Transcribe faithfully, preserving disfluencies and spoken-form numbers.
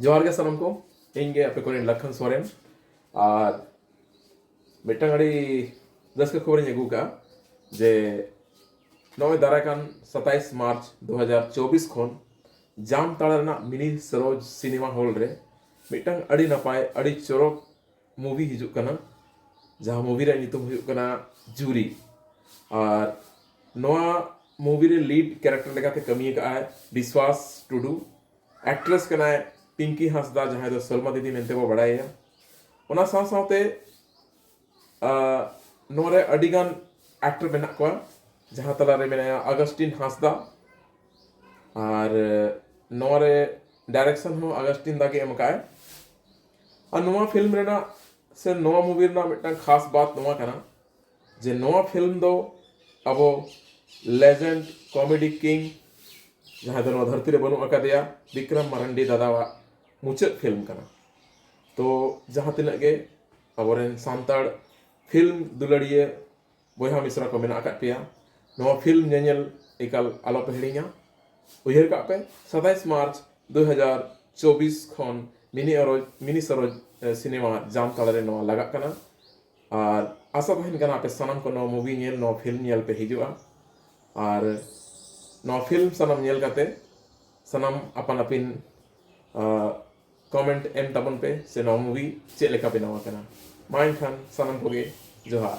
ᱡᱚᱦᱟᱨ ᱜᱮ ᱥᱟᱱᱟᱢ ᱠᱚ, ᱤᱧ ᱜᱮ ᱟᱯᱮ ᱠᱚᱨᱮᱱ ᱞᱟᱠᱷᱟᱱ ᱥᱚᱨᱮᱱ᱾ ᱟᱨ ᱢᱤᱫᱴᱟᱝ ᱟᱹᱰᱤ ᱨᱟᱹᱥᱠᱟᱹ ᱠᱷᱚᱵᱚᱨᱤᱧ ᱟᱹᱜᱩ ᱠᱟᱜᱼᱟ ᱡᱮ ᱱᱚᱜᱼᱚᱭ ᱫᱟᱨᱟᱭ ᱠᱟᱱ ᱥᱟᱛᱟᱭᱤᱥ ᱢᱟᱨᱪ ᱫᱩ ᱦᱟᱡᱟᱨ ᱪᱚᱵᱵᱤᱥ ᱠᱷᱚᱱ ᱡᱟᱢᱛᱟᱲᱟ ᱨᱮᱱᱟᱜ ᱢᱤᱱᱤ ᱥᱚᱨᱳᱡᱽ ᱥᱤᱱᱮᱢᱟ ᱦᱚᱞ ᱨᱮ ᱢᱤᱫᱴᱟᱝ ᱟᱹᱰᱤ ᱱᱟᱯᱟᱭ, ᱟᱹᱰᱤ ᱪᱚᱨᱚᱠ ᱢᱩᱵᱷᱤ ᱦᱤᱡᱩᱜ ᱠᱟᱱᱟ, ᱡᱟᱦᱟᱸ ᱢᱩᱵᱷᱤ ᱨᱮᱭᱟᱜ ᱧᱩᱛᱩᱢ ᱦᱩᱭᱩᱜ ᱠᱟᱱᱟ ᱡᱩᱨᱤ᱾ ᱟᱨ ᱱᱚᱣᱟ ᱢᱩᱵᱷᱤ ᱨᱮ ᱞᱤᱰ ᱠᱮᱨᱮᱠᱴᱟᱨ ᱞᱮᱠᱟᱛᱮ ᱠᱟᱹᱢᱤ ᱟᱠᱟᱫ ᱟᱭ ᱵᱤᱥᱣᱟᱥ ᱴᱩᱰᱩ, ᱮᱠᱴᱨᱮᱥ ᱠᱟᱱᱟᱭ ᱯᱤᱝᱠᱤ ᱦᱟᱸᱥᱫᱟ, ᱡᱟᱦᱟᱸᱭ ᱫᱚ ᱥᱚᱞᱢᱟ ᱫᱤᱫᱤ ᱢᱮᱱᱛᱮ ᱵᱚ ᱵᱟᱲᱟᱭᱮᱭᱟ᱾ ᱚᱱᱟ ᱥᱟᱶ ᱥᱟᱶᱛᱮ ᱟᱨ ᱱᱚᱣᱟ ᱨᱮ ᱟᱹᱰᱤ ᱜᱟᱱ ᱮᱠᱴᱚᱨ ᱢᱮᱱᱟᱜ ᱠᱚᱣᱟ, ᱡᱟᱦᱟᱸ ᱛᱟᱞᱟᱨᱮ ᱢᱮᱱᱟᱭᱟ ᱟᱜᱟᱥᱴᱤᱱ ᱦᱟᱸᱥᱫᱟ᱾ ᱟᱨ ᱱᱚᱣᱟ ᱨᱮ ᱰᱟᱭᱨᱮᱠᱥᱚᱱ ᱦᱚᱸ ᱟᱜᱟᱥᱴᱤᱱ ᱫᱟ ᱜᱮ ᱮᱢ ᱟᱠᱟᱫᱟᱭ᱾ ᱟᱨ ᱱᱚᱣᱟ ᱯᱷᱤᱞᱢ ᱨᱮᱱᱟᱜ ᱥᱮ ᱱᱚᱣᱟ ᱢᱩᱵᱷᱤ ᱨᱮᱱᱟᱜ ᱢᱤᱫᱴᱟᱝ ᱠᱷᱟᱥ ᱵᱟᱛ ᱱᱚᱣᱟ ᱠᱟᱱᱟ ᱡᱮ ᱱᱚᱣᱟ ᱯᱷᱤᱞᱢ ᱫᱚ ᱟᱵᱚ ᱞᱮᱡᱮᱱᱰ ᱠᱚᱢᱮᱰᱤ ᱠᱤᱝ, ᱡᱟᱦᱟᱸᱭ ᱫᱚ ᱱᱚᱣᱟ ᱫᱷᱟᱹᱨᱛᱤ ᱨᱮ ᱵᱟᱹᱱᱩᱜ ᱟᱠᱟᱫᱮᱭᱟ, ᱵᱤᱠᱨᱚᱢ ᱢᱟᱨᱟᱱᱰᱤ ᱫᱟᱫᱟᱣᱟᱜ ᱢᱩᱪᱟᱹᱫ ᱯᱷᱤᱞᱢ ᱠᱟᱱᱟ᱾ ᱛᱚ ᱡᱟᱦᱟᱸ ᱛᱤᱱᱟᱹᱜ ᱜᱮ ᱟᱵᱚᱨᱮᱱ ᱥᱟᱱᱛᱟᱲ ᱯᱷᱤᱞᱢ ᱫᱩᱞᱟᱹᱲᱤᱭᱟᱹ ᱵᱚᱭᱦᱟ ᱢᱤᱥᱨᱟ ᱠᱚ ᱢᱮᱱᱟᱜ ᱟᱠᱟᱫ ᱯᱮᱭᱟ, ᱱᱚᱣᱟ ᱯᱷᱤᱞᱢ ᱧᱮᱧᱮᱞ ᱮᱠᱟᱞ ᱟᱞᱚᱯᱮ ᱦᱤᱲᱤᱧᱟ᱾ ᱩᱭᱦᱟᱹᱨ ᱠᱟᱜ ᱯᱮ, ᱥᱟᱛᱟᱭᱤᱥ ᱢᱟᱨᱪ ᱫᱩ ᱦᱟᱡᱟᱨ ᱪᱚᱵᱵᱤᱥ ᱠᱷᱚᱱ ᱢᱤᱱᱤ ᱚᱨᱚᱡᱽ, ᱢᱤᱱᱤ ᱥᱚᱨᱚᱡᱽ, ᱮ, ᱥᱤᱱᱮᱢᱟ ᱡᱟᱢᱛᱟᱲᱟ ᱨᱮ ᱱᱚᱣᱟ ᱞᱟᱜᱟᱜ ᱠᱟᱱᱟ᱾ ᱟᱨ ᱟᱥᱟ ᱛᱟᱦᱮᱱ ᱠᱟᱱᱟ ᱟᱯᱮ ᱥᱟᱱᱟᱢ ᱠᱚ ᱱᱚᱣᱟ ᱢᱩᱵᱷᱤ ᱧᱮᱞ, ᱱᱚᱣᱟ ᱯᱷᱤᱞᱢ ᱧᱮᱞ ᱯᱮ ᱦᱤᱡᱩᱜᱼᱟ᱾ ᱟᱨ ᱱᱚᱣᱟ ᱯᱷᱤᱞᱢ ᱥᱟᱱᱟᱢ ᱧᱮᱞ ᱠᱟᱛᱮ ᱥᱟᱱᱟᱢ ᱟᱯᱟᱱ ᱟᱹᱯᱤᱱ, ᱟ, ᱠᱚᱢᱮᱱᱴ ᱮᱢ ᱛᱟᱵᱚᱱ ᱯᱮ ᱥᱮ ᱱᱚᱣᱟ ᱢᱩᱵᱷᱤ ᱪᱮᱫ ᱞᱮᱠᱟ ᱵᱮᱱᱟᱣ ᱟᱠᱟᱱᱟ᱾ ᱢᱟ ᱮᱱᱠᱷᱟᱱ ᱥᱟᱱᱟᱢ ᱠᱚᱜᱮ ᱡᱚᱦᱟᱨ᱾